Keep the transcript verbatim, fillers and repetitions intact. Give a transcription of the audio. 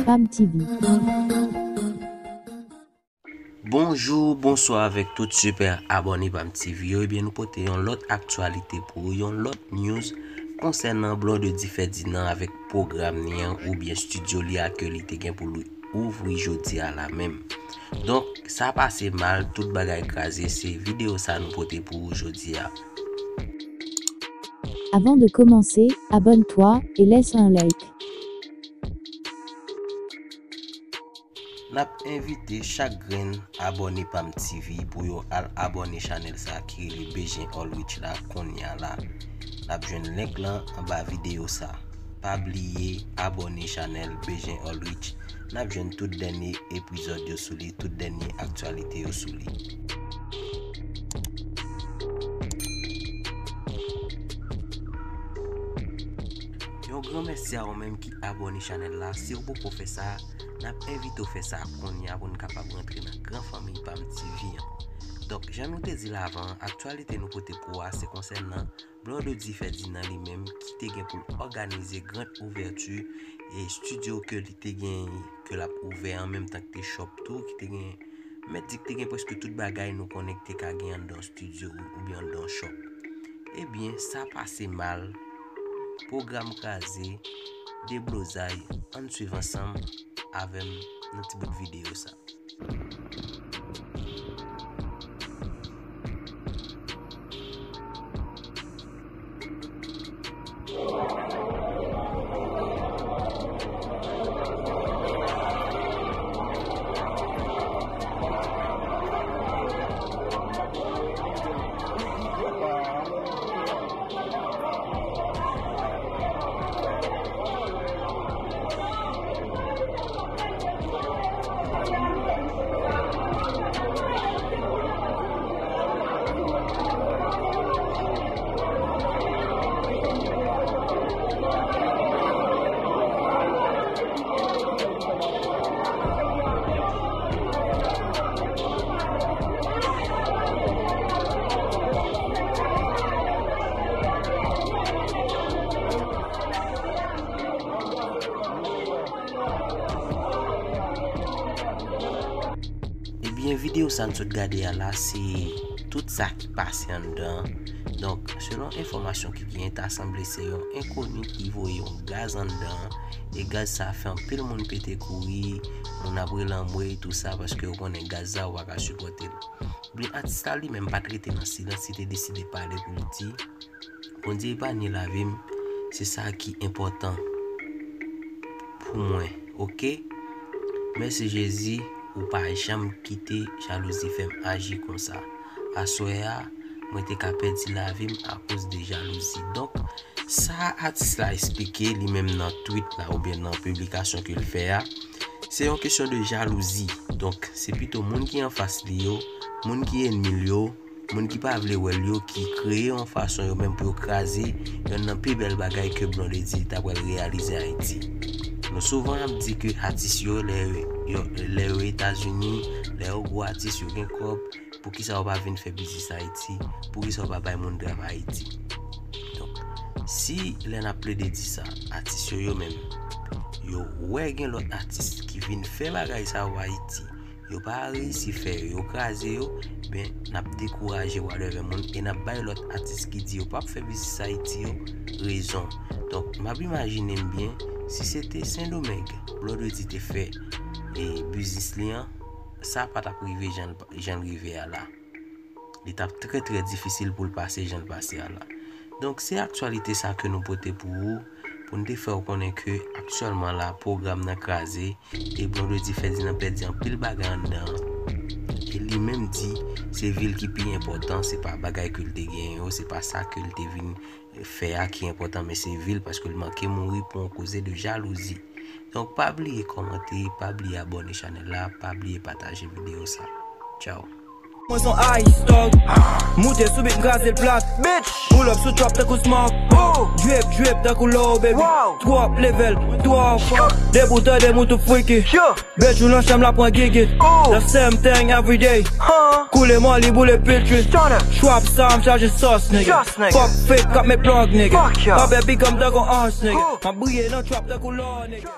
Pam T V. Bonjou, bonswa avèk tout sipè abòne Pam T V yo. Ebyen, nou pote yon lòt aktyalite pou ou, yon lòt news konsènan Blondedy Ferdinand avèk pwogram li an oubyen estidyo li a ke li te gen pou li ouvri jodi a la menm. Donk, sa pase mal, tout bagay kraze, se videyo sa nou pote pou ou jodi a. Avant de commencer, abonne-toi et laisse un like. N ap envite chak grenn abòne Pam T V pou yo al abòne chanèl sa ki rele Bejen Ulrich la kounye a la. N ap jwenn link lan anba videyo sa. Pa bliye abòne chanèl Bejen Ulrich. N ap jwenn tout dènye epizòd yo sou li, tout dènye aktyalite yo sou li. Yon gran mèsi a ou menm ki abòne chanèl la. Si w poko fè sa, n ap envite w fè sa kounye a pou n kapab rantre nan gran fanmi Pam T V an. Donk, jan nou te di l avan, aktyalite nou pote pou ou a se konsènan Blondedy Ferdinand li menm ki te gen pou l òganize grand ouvèti e estidyo ke li te gen, ke l ap ouvè an menm tan ki te shop tou, ki te gen, mèt di ki te gen prèske tout bagay nou konnen ki te ka gen anndan estidyo oubyen anndan shop. Ebyen, sa pase mal, pwogram kraze, deblozay, ann swiv ansanm avè m nan ti bout videyo sa. Ebyen, videyo sa n sot gade a la, se tout sa ki pase anndan. Donk, selon enfòmasyon ki genyen, ta sanble se yon enkoni ki voye yon gaz anndan, e gaz sa fè anpil moun pete kouri, moun ap rele anmwey, tou sa, paske yo konnen gaz sa, yo pa ka sipòte l. Men atis la li menm pa t rete nan silans, li te deside pale pou l di, Bondye epanye lavi m, se sa ki enpòtan pou mwen, oke? Mèsi Jezi, ou pa janm kite jalouzi fè m aji konsa. Aswè a, mwen te ka pèdi lavi m akoz de jalouzi. Donk, sa atis la eksplike li menm nan tweet la oubyen nan piblikasyon ke l fè a, se yon kesyon de jalouzi. Donk, se pito moun ki anfas li yo, moun ki ènmi l yo, moun ki pa vle wè l yo ki kreye yon fason yo menm pou yo kraze yonn nan pi bèl bagay ke Blondedy ta pral reyalize Ayiti. Nou souvan ap di ke atis yo, lè yo, lè yo Etazini, lè yo gwo atis, yo gen kòb, poukisa yo pa vin fè biznis Ayiti? Poukisa yo pa bay moun travay Ayiti? Donk, si lè n ap plede di sa, atis yo, yo menm, yo wè gen lòt atis ki vin fè bagay sa yo Ayiti, yo pa reyisi fè yo, yo kraze yo, ben, n ap dekouraje whatever moun e n ap bay lòt atis ki di yo p ap fè biznis Ayiti yo rezon. Donk, m ap imajine m byen, si se te Sendomeng, Blondedy te fè e biznis li an, sa pa t ap rive jan l, jan l rive a la. Li t ap trè, trè difisil pou l pase jan l pase a la. Donk, se aktyalite sa ke nou pote pou ou, pou n te fè w konnen ke aktyèlman la, pwogram nan kraze, e Blondedy Ferdinand pèdi anpil bagay anndan an. E li menm di, se vi l ki pi enpòtan, se pa bagay ke l te genyen yo, se pa sa ke l te vin fè a ki enpòtan, men se vi l, paske l manke mouri pou yon koze de jalouzi. Donk, pa bliye kòmante, pa bliye abòne chanèl la, pa bliye pataje videyo sa. Tchao. Mwen son ice dog. Moute sou beat, m kraze l plat. Bitch. Pull up sou trap tankou smoke. Drip, drip tankou low, baby. Wow. Twòp level, twòp fò. Debout an de moutou freaky. Bitch, ou nan chanm la pran gigit. The same thing every day. Koule moli, boule piltri. Swap sa, m chaje sòs, nigga. Fuck fake, k ap met plug, nigga. Papè pikan m tankou anj, nigga. M ap briye nan trap tankou lò, nigga.